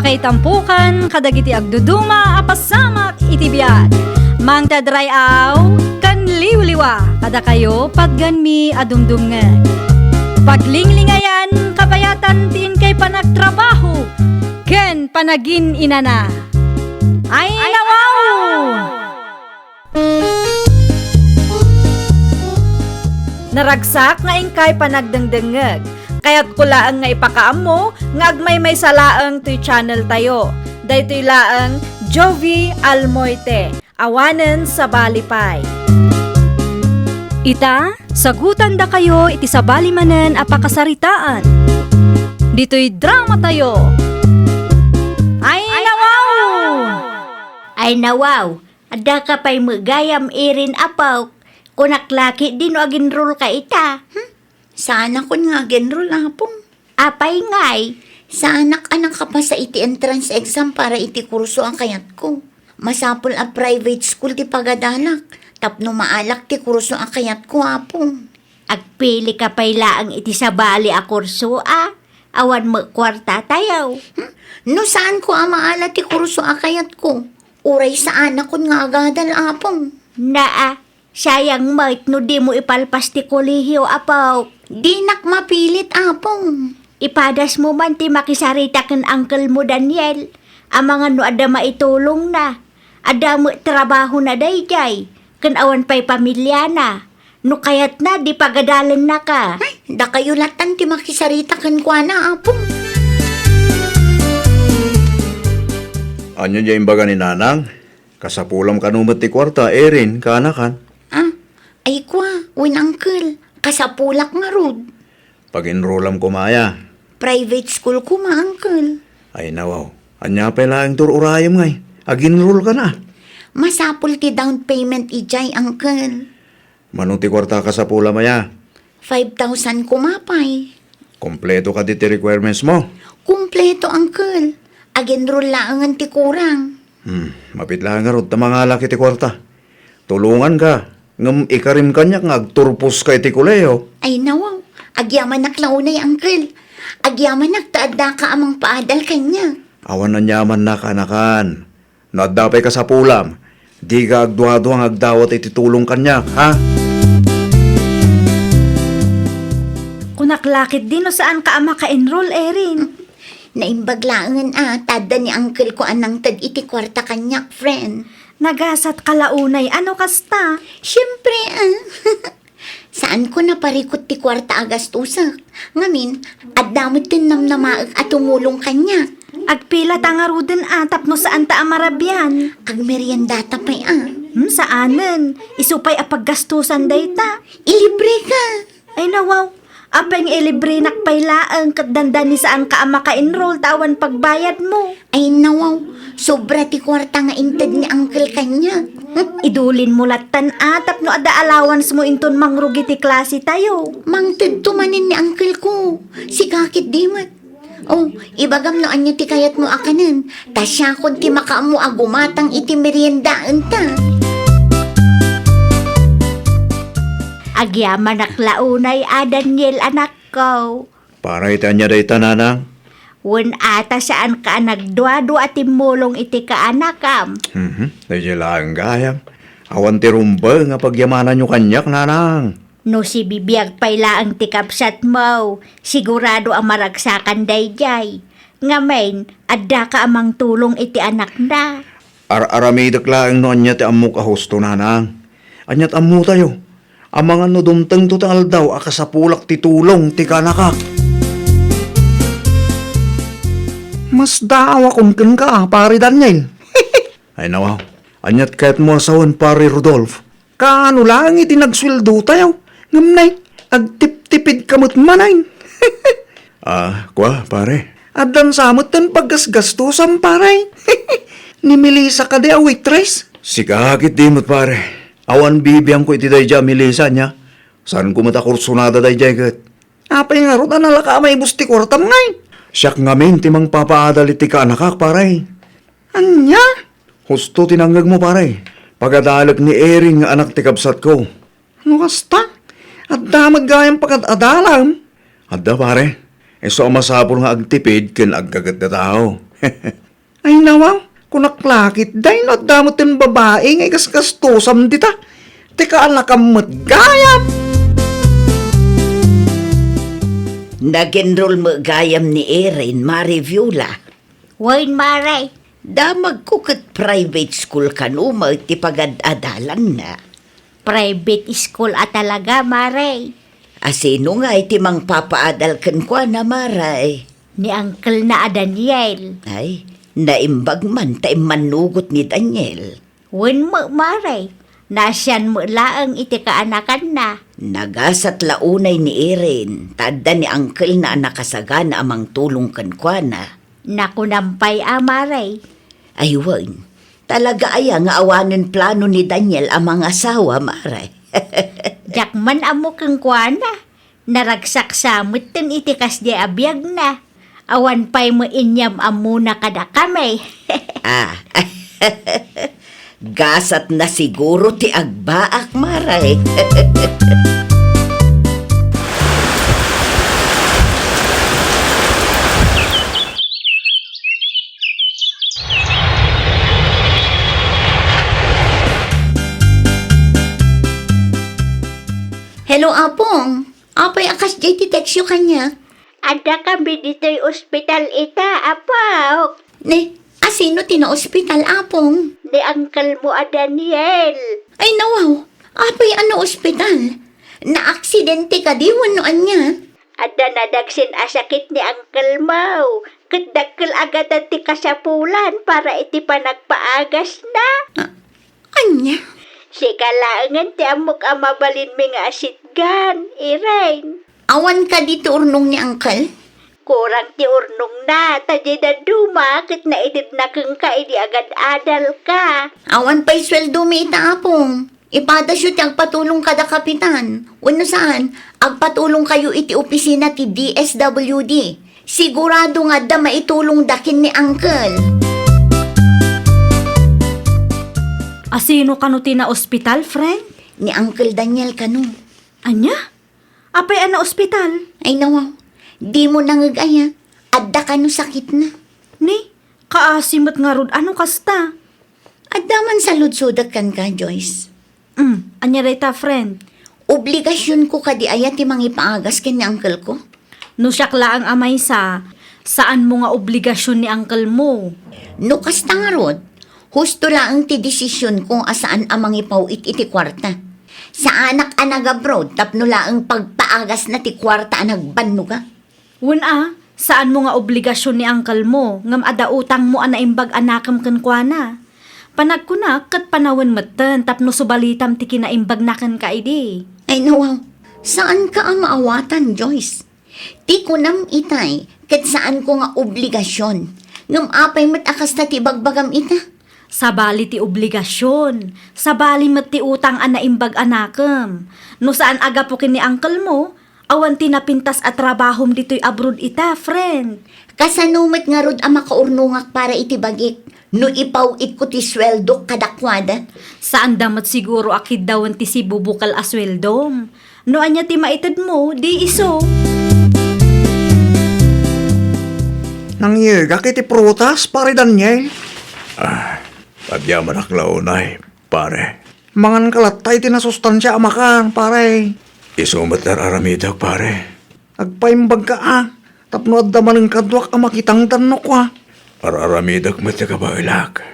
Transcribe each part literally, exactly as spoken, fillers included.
Ay tampukan kadagiti agduduma a pasamak iti biag. Mangted ray-aw ken liwliwa kadakayo patgenmi a dumdumngeg. Paglinglingayan, kabayatan ti inkay panagtrabaho ken panagin-inana. Ay, nawaw! Naragsak nga inkay panagdengdengngeg. Kayatko laeng nga ipakaammo nga agmaymaysa laeng toy channel tayo. Daytoy laeng Jovi Almoite, awanen sabali pay. Ita, sagutandakayo iti sabali manen a pakasaritaan. Ditoy drama tayo. Ay, nawaw! Ay, nawaw! Addaka pay met gayam, Erin, apok. Kunak la ketdi no agenrol ka ita. Hmm? Saanakon nga agenrol, apong. Apay ngay? Saanak a nakapasa iti entrance exam para iti kurso a kayatko. Masapul a private school ti pagadalak tapno maalak ti kurso a kayatko, apong. Agpili ka pay laeng iti sabali a kurso a awan met kuarta tayo. Hmm? No saanko a maala ti kurso a kayatko, uray saanakon nga agadal, apong. Naa, sayang met no dimo ipalpas ti kolehio, apok. Dinak mapilit, apong. Ipadasmo man ti makisarita ken unclemo, Daniel. Amangan no adda maitulongna. Adda met trabahona daydiay, ken awan pay pamiliana. No kayatna, di pagadalennaka. Ay, dakayo lattan ti makisarita kenkuana, apong. Ania diay imbaga ni Nanang? Kasapulam kano met ti kuarta, Erin, kaanakan? Ah, ay kua, wen, uncle. Kasapulak ngarud. Pag-enrolam koma aya? Private school koma, uncle. Ay, nawaw. Ania pay laeng ti ur-urayem ngay? Ag-enroll ka na. Masapul ti down payment idiay, uncle. Mano ti kuarta a kasapulam aya? Five thousand koma pay. Kompleto kadi ti requirements mo? Kompleto, uncle. Ag-enroll laengen ti kurang. Hmm, mabiit laeng ngarud ta mangalak iti kuarta. Tulonganka, ngem ikarim kaniak nga agturposka iti kolehiyo. Ay, nawaw. Agyamanak la unay, uncle. Agyamanak ta addaka a mangpaadal kaniak. Awan aniamanna, kaanakan. No adda pay kasapulam, dika agduadua nga agdawat iti tulong kaniak, ha? Kunak la ketdi no saanka a maka-enroll, Erin. Naimbag laengen a ta adda ni uncle ko a nangted iti kuarta kaniak, friend. Nagasatka la unay a no kasta. Siempre, ah. Saanko naparikut ti kuarta a gastusak. Ngamin, adda met ti namnamaek a tumulong kaniak. Agpilata ngaruden a tapno saanta a marabian? Agmeriendata pay a. Hmm, saanen. Isu pay a paggastusan dayta. Ilibreka. Ay, nawaw. Apay nga ilibrenak pay laeng ket dandani saanka a maka-enroll ta awan pagbayadmo? Ay, nawaw. Sobra ti kuarta nga inted ni uncle kaniak. Idulinmo lattan a tapno adda allowancemo inton mangrugi ti klase tayo. Mangtedto manen ni uncle ko. Sika ketdi met. Oh, ibagam no ania ti kayatmo a kanen. Ta siakon ti makaammo a gumatang iti meriendaenta. Agyamanak la unay a, Daniel, anakko. Para iti ania dayta, nanang? Wen a ta saanka a nagduadua a timmulong iti kaanakam. Mhm. Daydiay laeng gayam. Awan ti rumbeng a pagyamananyo kaniak, nanang. No sibibiag pay laeng ti kabsatmo, sigurado a maragsakan daydiay. Ngamin, addaka a mangtulong iti anakna. Ar-aramidek laeng no ania ti ammok a husto, nanang. Aniat ammotayo? Amangan no dumtengto ti aldaw a kasapulak ti tulong ti kanakak. Masdaawakon kenka, Pare Daniel. Ay, nawaw. Aniat kayatmo a sawen, Pare Rodolf? Kaano laeng iti nagsueldotayo? Ngem nay, agtiptipidka met manen. Ah, kua, pare? Addan sa met ti paggasgastosan, pare. Ni Melissa kadi a waitress? Sika ketdi met, pare. Awan bibiangko iti daydiay a Melissa, ania? Saanko met a kursonada daydiay ket. Apay ngarud a nalaka a maibus ti kuartam ngay? Siak ngamin ti mangpapaadal iti kaanakak, pare. Ania? Husto ti nangngegmo, pare. Pagadalek ni Erin nga anak ti kabsatko. No kasta, adda met gayam pagad-adalam. Adda, pare. Isu a masapul nga agtipid ken aggaget a tao. Ay, nawaw, kunak lakit, dayno adda met ten babai nga igasgastusam dita. Ti kaanakam met gayam. Nag-enroll met gayam ni Erin, Mare Viola. Wen, Mare. Damagko ket private school kano met ti pagad-adalanna. Private school a talaga, Mare. A sino ngay ti mangpapaadal kenkuana, Mare? Ni uncle-na a Daniel. Ay, naimbag man ta immannugot ni Daniel. Wen met, Mare. Naasian met laeng iti kaanakanna. Nagasat la unay ni Erin, ta adda ni uncle-na a nakasagana a mangtulong kenkuana. Nakunam pay a, Mare. Ay wen, talaga aya nga awanen plano ni Daniel a mangasawa, Mare? Diak man ammo kenkuana. Naragsak sa metten iti kasdiay a biagna. Awan pay met inyam-ammona kadakami. Ah, gasatna siguro ti agbaak, Mare. Hello, Apong. Apay a kasdiay ti textyo kaniak? Adda kami ditoy ospital ita, Apok. Ne, a sino ti naospital, Apong? Ni uncle mo a Daniel. Ay, nawaw. Apay a naospital? Naaksidente kadi wenno ania? Adda nadagsen a sakit ni uncle mo, ket dakkel a gadan ti kasapulan para iti panagpaagasna. Ah, ania? Sika laengen ti ammok a mabalinmi nga asitgan, Irene. Awan kadi ti urnong ni uncle? Kurang ti urnongna, ta diay dadduma ket naitedna kenka idi agad-adalka. Awan pay sueldomi ita, Apong. Ipadasyo ti agpatulong kada kapitan. Wenno saan, agpatulong kayo iti opisina ti D S W D. Sigurado nga adda maitulongda ken ni uncle. A sino kano ti naospital, friend? Ni Uncle Daniel kano. Ania? Apay a naospital? Ay, nawaw. Dimo nangeg-aya. Adda kano sakitna. Ni, kaasi met ngarud a no kasta. Adda man saludsodek kenka, Joyce. Mm, ania dayta, friend? Obligasionko kadi aya ti mangipaagas ken ni uncle ko? No siak laeng a maysa, saanmo nga obligasion ni uncle mo. No kasta ngarud, husto laeng ti desisionko a saan a mangipaw-it iti kuarta. Saanak a nag-abroad tapno laeng pagpaagasna ti kuarta a nagbannoga. Wen a, saanmo nga obligasion ni uncle mo, ngem adda utangmo a naimbag a nakem kenkuana. Panagkunak ket panawen metten tapno subalitam ti kinaimbagna kenka idi. Ay, nawaw, saanka a maawatan, Joyce. Ti kunam itay, ket saanko nga obligasion. Ngem apay met a kasta ti ibagbagam ita? Sabali ti obligasion, sabali met ti utang a naimbag a nakem. No saan a gapu ken ni uncle mo, awan ti napintas a trabahom ditoy abroad ita, friend. Kasano met ngarud a makaurnongak para iti bagik no ipaw-itko ti sueldok kadakuada? Saanda met siguro a kiddawen ti sibubukel a sueldom. No ania ti maitedmo, di isu. Nangyegak iti prutas, Pare Daniel. Ah, pagyamanak la unay, pare. Manganka latta iti nasustansia a makan, pare. Isu met ti ar-aramidek, pare. Agpaimbagka a, tapno adda manen kaduak a makitangdan no kua. Ar-aramidek met ti kabaelak.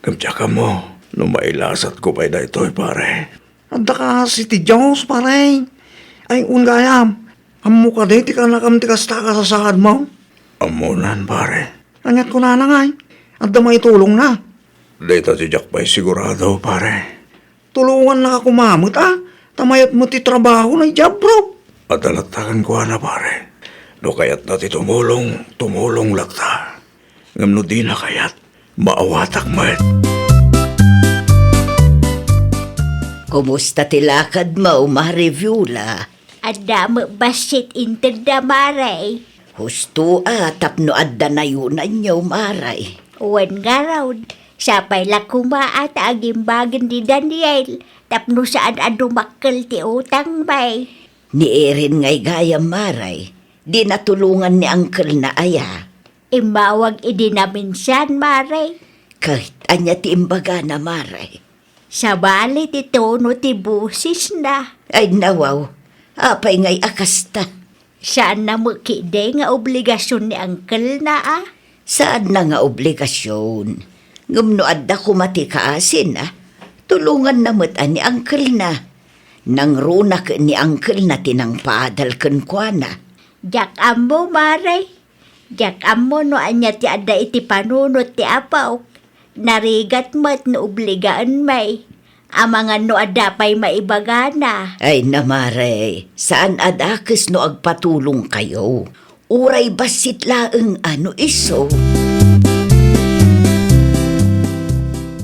Ngem diak ammo no mailasatko pay daytoy, pare. Adda kaasi ti Dios, pare. Ay, wen gayam, ammo kadi ti kaanakam ti kasta a kasasaadmo? Ammonan, pare. Aniat kunana ngay? Adda maitulongna? Dayta ti diak pay sigurado, pare. Tulongannaka koma met a, ta mayat met ti trabahona idiay abroad. Adda latta kenkuana, pare. No kayatna ti tumulong, tumulong latta. Ngem no dina kayat, maawatak met. Kumusta ti lakadmo, Mare Viola? Adda met bassit intedda, Mare. Husto a tapno adda nayonanyo, Mare. Wen ngarud, sapay la koma a ta agimbagen ni Daniel tapno saan a dumakkel ti utangmi. Ni Erin ngay gayam, Mare, di natulongan ni uncle-na aya? Immawag idi naminsan, Mare. Ket ania ti imbagana, Mare? Sabali ti tono ti bosesna. Ay, nawaw. Apay ngay a kasta? Saanna met ketdi nga obligasion ni uncle-na, a? Saanna nga obligasion. Ngem no adda koma ti kaasina, tulonganna met a ni uncle-na. Nangruna ket ni uncle-na ti nangpaadal kenkuana. Diak ammo, Mare. Diak ammo no ania ti adda iti panunot ti apok. Narigat met no obligaenmi. Amangan no adda pay maibagana. Ay, na, Mare, saan a dakes no agpatulongkayo. Uray bassit laeng a no isu.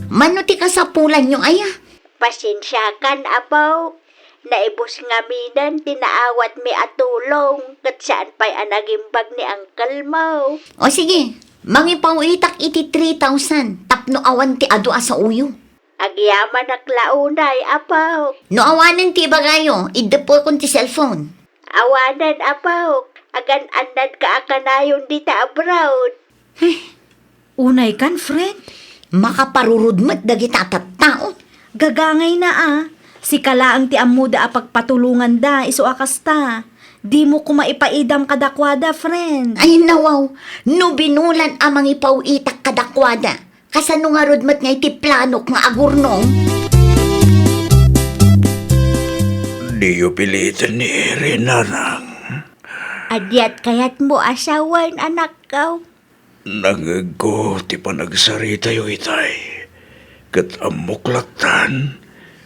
Mano ti kasapulanyo, aya? Pasensiakan, apok. Naibus ngaminen ti naawatmi a tulong, ket saan pay a nagimbag ni uncle-mo. O sige, mangipaw-itak iti three thousand tapno awan ti adu a saoyo. Agyamanak la unay, apok. No awanen ti ibagayo, iddepekon ti cellphone. Awanen, apok. Agan-annadka a kanayon dita abroad. Unaykan, friend? Makaparurod met dagita a tattao. Gagangayna a. Sika laeng ti ammoda a pagpatulonganda, isu a kasta. Dimo koma ipaidam kadakuada, friend. Ay, nawaw. No binulan a mangipaw-itak kadakuada, kasano ngarud met nga iti planok nga agurnong? Diyo piliten ni Erin, nanang. Adiat kayatmo a sawen, anakko? Nangngegko ti panagsaritayo itay, ket ammok lattan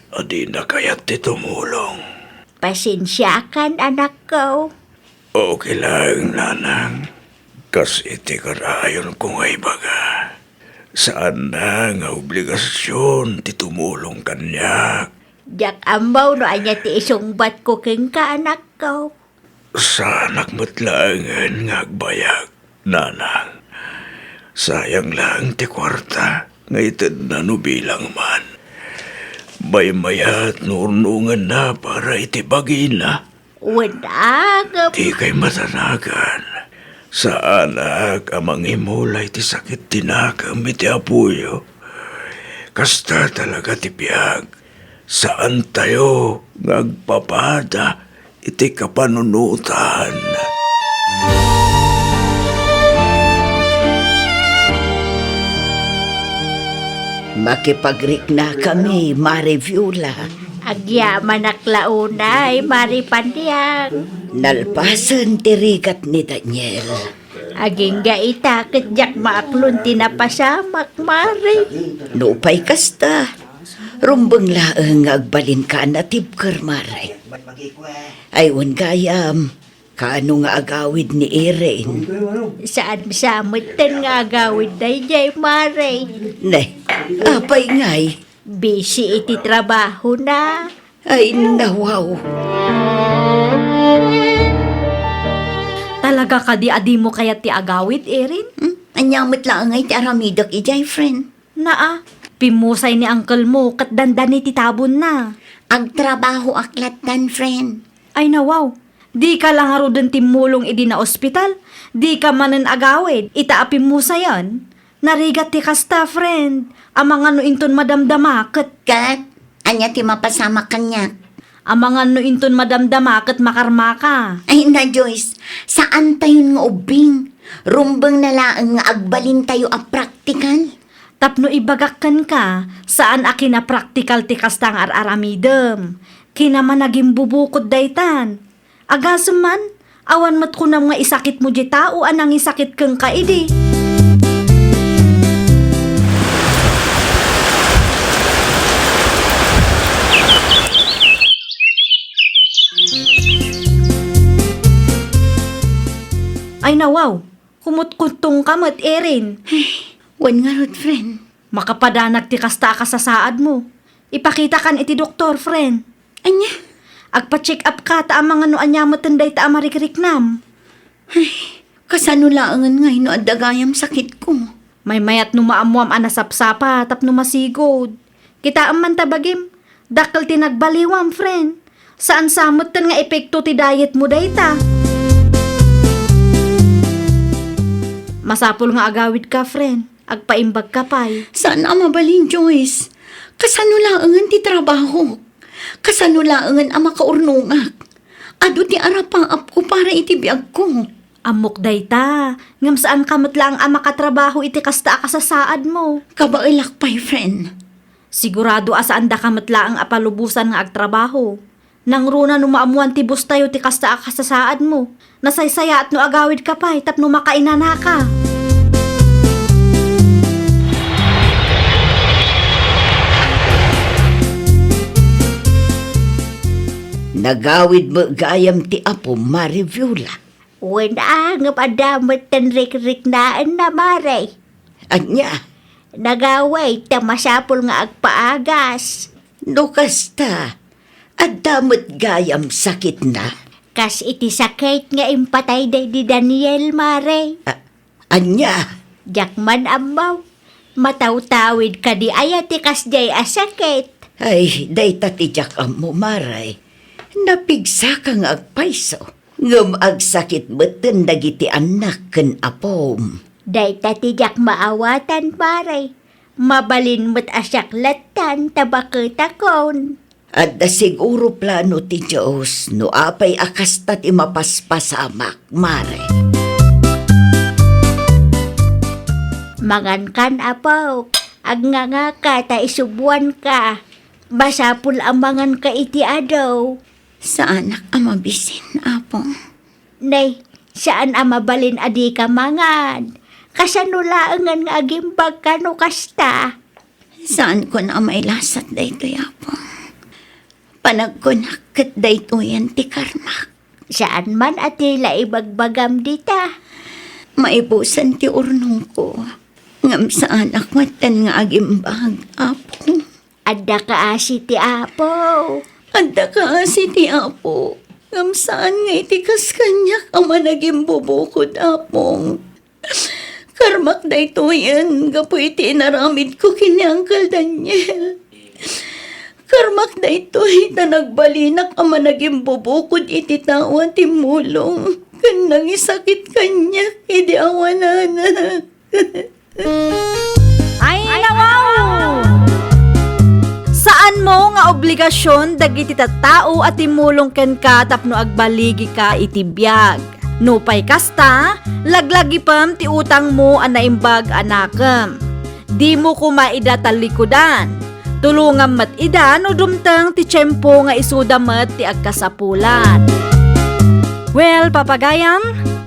a dina kayat ti tumulong. Pasensiakan, anakko. Okay laeng, nanang. Kas iti karayonko nga ibaga, saanna nga obligasion ti tumulong kaniak. Diak ammo no ania ti isungbatko kenka, anakko. Saanak met laengen nga agbayag, nanang. Sayang laeng ti kuarta nga itedna no bilang man. Maymayat no urnongenna para iti bagina. Wen, a, ngem. Dikay matanagan. Saanak a mangimulay ti sakit ti nakem iti apoyo. Kasta talaga ti biag. Saantayo nga agpapada iti kapanunotan. Makipagriknakami, Mare Viola. Agyamanak la unay, Mare Paniang. Nalpasen ti rigat ni Daniel. Agingga ita ket diak maaklon ti napasamak, Mare. Nupay kasta, rumbeng laeng nga agbalinka a natibker, Mare. Ay, wen gayam, kaano nga agawid ni Erin? Saan sa metten nga agawid daydiay, Mare. Ne, apay ngay? Busy iti trabahona. Ay, nawaw. Talaga kadi a dimo kayat ti agawid, Erin? Hmm? Ania met laeng ngay ti aramidek idiay, friend? Naa, pimmusay ni uncle-mo ket dandani ti tabonna. Agtrabahoak lattan, friend. Ay, nawaw. Dika la ngaruden timmulong idi naospital? Dika manen agawid ita a pimmusayen? Narigat ti kasta, friend. Amangan no inton madamdama ket. Ket, ania ti mapasamak kaniak? Amangan no inton madamdama ket makarmaka. Ay na, Joyce, saantayon nga ubbing. Rumbeng na laeng nga agbalintayo a praktikal. Tapno ibagak kenka, saan a kinapraktikal ti kasta nga ar-aramidem. Kinamanagimbubukud daytan. Agasem man, awan met kunam nga isakitmo diay tao a nangisakit kenka idi. Ay, nawaw, kumutkuttongka met, Erin. Ay, wen ngarud, friend. Makapadanag ti kasta a kasasaadmo. Ipakitakan iti doktor, friend. Ania? Agpa-check up ka ta amangan no ania metten dayta a marikriknam. Ay, kasano laengen ngay no adda gayam sakitko? Maymayat no maammoam a nasapsapa tapno masigud. Kitaem man ta bagim, dakkel ti nagbaliwam, friend. Saan sa metten nga epekto ti dietmo dayta. Masapul nga agawidka, friend. Agpaimbagka pay. Saan a mabalin, Joyce. Kasano laengen ti trabahok? Kasano laengen a makaurnongak? Adu ti arapaapko para iti biagko. Ammok dayta, ngem saanka met laeng a makatrabaho iti kasta a kasasaadmo. Kabaelak pay, friend. Sigurado a saandaka met laeng a palubosan nga agtrabaho. Nangruna no maammoan ti boss tayo ti kasta a kasasaadmo. Nasaysayaat no agawidka pay tapno makainanaka. Nagawid met gayam ti apom, Mare Viola. Wen a, ngem adda met ti rikriknaenna, Mare. Ania? Nagawid ta masapul nga agpaagas. No kasta, adda met gayam sakitna? Kas iti sakit nga impatay daydi Daniel, Mare. A-, ania? Diak man ammo. Matawtawid kadi aya ti kasdiay a sakit? Ay, dayta ti diak ammo, Mare. Napigsaka nga agpayso. Ngem agsakit metten dagiti annak ken apom. Dayta ti diak maawatan, Mare. Mabalin met a siak lattan ta baketakon. Adda siguro plano ti Dios no apay a kasta ti mapaspasamak, Mare. Mangankan, apok. Agngangaka ta isubuanka. Masapul a manganka iti adu. Saanak a mabisin, Apo. Nay, saan a mabalin a dika mangan. Kasano laengen nga agimbagka no kasta? Saankon a mailasat daytoy, Apo. Panagkunak ket daytoyen ti karmak. Saan man a ti la ibagbagam dita. Maibusan ti urnongko. Ngem saanak metten nga agimbag, Apo. Adda kaasi ti Apo. Adda kaasi ti Apo. Ngem saan nga iti kas kaniak a managimbubukod, Apong. Karmak daytoyen gapu iti inaramidko ken ni Uncle Daniel. Karmak daytoy ta nagbalinak a managimbubukod iti tao a timmulong ken nangisakit kaniak idi awananak. Ay, nawaw! Saanmo nga obligasion dagiti tattao a timmulong kenka tapno agbaligika iti biag. Nupay kasta, laglagipem ti utangmo a naimbag a nakem. Dimo koma ida tallikudan. Tulongam met ida no dumteng ti tiempo nga isuda met ti agkasapulan. Well, papagayam,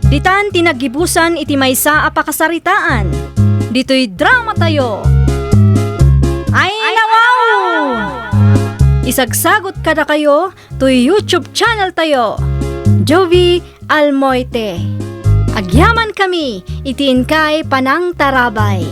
ditan ti naggibusan iti maysa a pakasaritaan. Ditoy drama tayo. Ay, nawaw! Isagsagot kadakayo toy YouTube channel tayo, Jovie Almoite. Agyaman kami iti inkay panangtarabay.